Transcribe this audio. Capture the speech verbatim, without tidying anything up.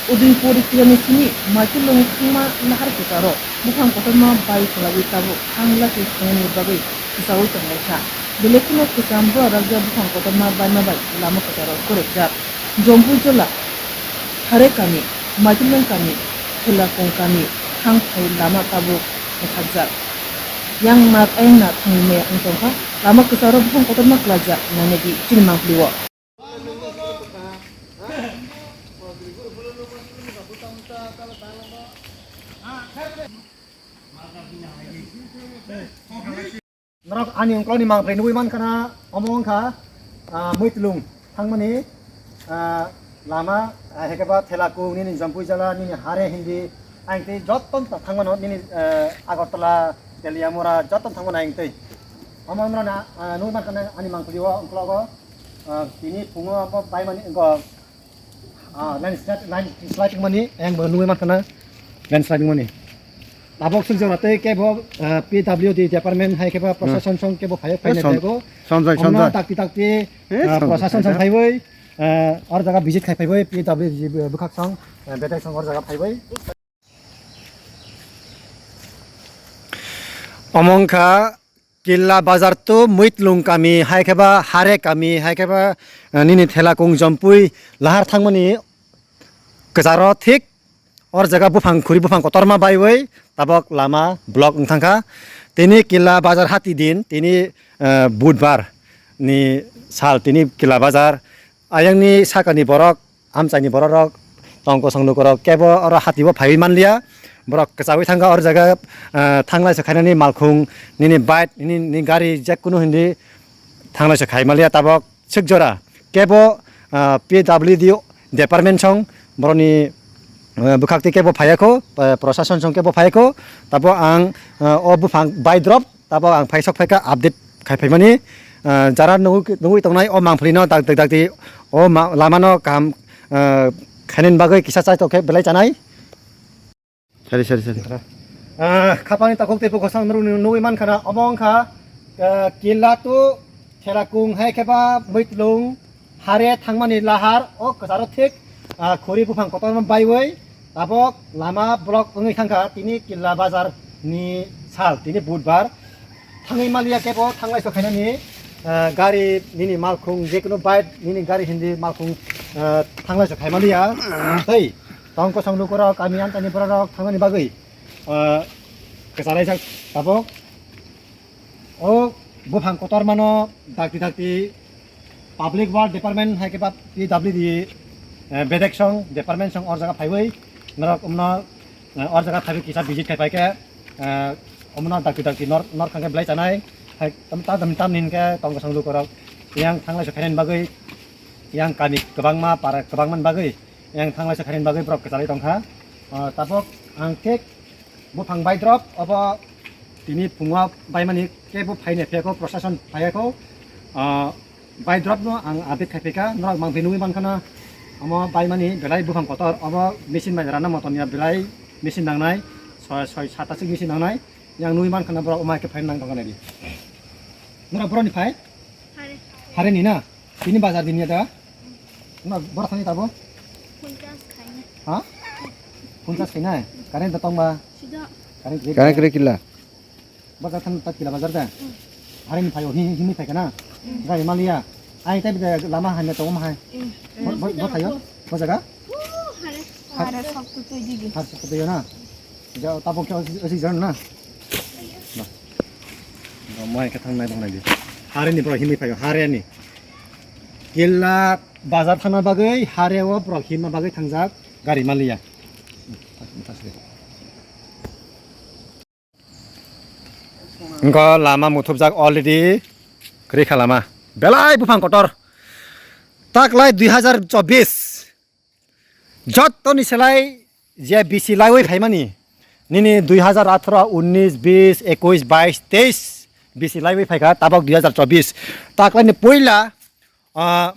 Udaipur kilani simi Maitulung thangma lahar kwcharo buphang kotorma bai kwlawi tabuk thang lachi thangni bagwi kwchawi tonglaikha. Belai kheno kwcham bua rakjak buphang kotorma baima bai lama kwcharo kwrwkjak. Jompui jola Hare kami, Maitulung kami, Thwlakung kami thang phai lama tabuk mwthakjak. Yang mat ayang na thangwi maya wng tongkha, lama kwcharo buphang kotorma kwlaijak nainadi chini mangpili o. Norok ani ungkolni mangpili nugwi mankha na, omo wngkha, ah, Muitlung thangmani, ah, lama, ah, hai khe ba Thwlakung nini Jompui jala nini Hare hindi ang tei joto thangmano nini, ah, Agartala, Teliamura joto thangmano ang tei. Omo wngkha na, ah, nugwi mankha na ani mangpili o ungkologo. Ah, tini phungo abo baimani wngkha, ah, landslide, landslide wngmani, ayang bo nugwi mankha na landslide wngmani. Tabok suk jora tei kebo, ah, P W D department hai kebo, hmm, proshashan song kebo phai, eh, phaina son-, phago. Sonjai, omno sonjai. Dakti dakti, eh, ah, sonjai, proshashan song phaiwi, ah, or jaga visit khai phaiwi, P W D bwkhak song, ah, bedek song or jaga phaiwi. Omo wngkha Killa Bazar to Muitlung kami, hai khe ba Hare kami, hai khe ba, eh, nini Thwlakung Jompui lahar thangmani kwcharo thik or jaga buphang khuri buphang kotorma baiwi tabok lama block wng thangkha. Tini Killa Bazar hati din, tini, eh, Budbar ni sal, tini Killa Bazar ayangni sakani borok amchaini bororok, tongkosong lukurok kebo oro hatio phaiwi manliya. Borok kwchaui thangkha oro jaga, ah, thanglai se khainani malkhung, nini bike, nini, nini gari, jekunu hindi thanglai se khai manliya. Tabok sik jora kebo, ah, P W D department song boroni, ah, bwkhak tei kebo phaiya kho, ah, proshashan song kebo phaiya kho. Tabok ang, ah, o buphang bai drop Tabok ang phaisok phaikha update khai phaimani, ah, jara nugwi, nugwi tongnai o mangpili no dakti dakti o ma-, lama no kaham, ah, khainani bagwi kisa chai tokhe belai chanai. Sari, sari, sari. Ah, khapangni takhuk tei bukhuk sang nugwi, nugwi mankha na omo wngkha, ah, Killa to Thwlakung hai khe ba Muitlung Hare thangmani lahar o kwcharo thik, ah, khuri buphang kotorma baiwi tabok lama block wngwi thangkha tini Killa Bazar ni sal tini Budbar. Thangwi maliya kebo thanglai so khainani, ah, gari nini malkhung jekunu bike nini gari hindi malkhung, ah, thanglai so khai maliya. Tei tongkosong lukurok kami amchaini bororok thangnani bagwi, ah, kwchalaijak tabok. O buphang kotormano dakti dakti Public Work Department hai khe ba P W D, eh, bedek song, department song or jaga phaiwi norok omno, eh, or jaga phaiwi kisa visit khai pai khe, eh, omno dakti dakti nor, nor khang khe belai chanai. Hai tam, ta tam, tam nin khe tongkosong lukurok yang thanglai se khainani bagwi, yang kami kwbangma para kwbangmani bagwi yang thanglai se khainani bagwi borok kwchalai tongkha. Ah, tabok ang khe Buphang bai drop obo tini phungo baimani kebo phaina phiyakho, proshashan phaiyakho. Ah, bai drop no ang update khai phika, norok mangphi nugwi mankha na omo baimani belai buphang kotor, obo machine bai rana motom ya belai machine nangnai, soi, soi, sat ta sik machine nangnai, yang nugwi mankha na borok omo hai khe phaina nang tongkha nai di. Norok borok ni phai? Hare. Hare ni na? Tini bazar din ya da? Na, bora thani tabo? Punchas khaina. Ha? Punchas khaina? Current da tongba? Sida. Current kre. Current kre killa. Bazar thani ta killa bazar da? Mm. Hare ni phayo, hi, hi, himwi phaikha na? Mm. Gari maliya. Ai, tai bida lama hanya tongma hai. Mm. Bo, bo, bo phayo? Bo jaga? Uh, hare. Hare sok tu tu digi. Hare sok tu na? Ja, tabok khe osi, osi jan na? Ba. Ba, mai khe thang nai bang nai di. Hare ni bro himwi phayo, hare ni. Killa bazar thangna bagwi, hare o borok himma bagwi thangjak gari maliya. Wngkha lama muthupjak already, kwrwi kha lama. Belai buphang kotor. Taklai dui hazar chobbish. Jottoni selai je bisi laiwi phaimani, nini dui hazar atharo, unnish, bish, ekush, baish, teish bisi laiwi phaikha, tabok dui hazar chobbish. Taklaini poila, ah,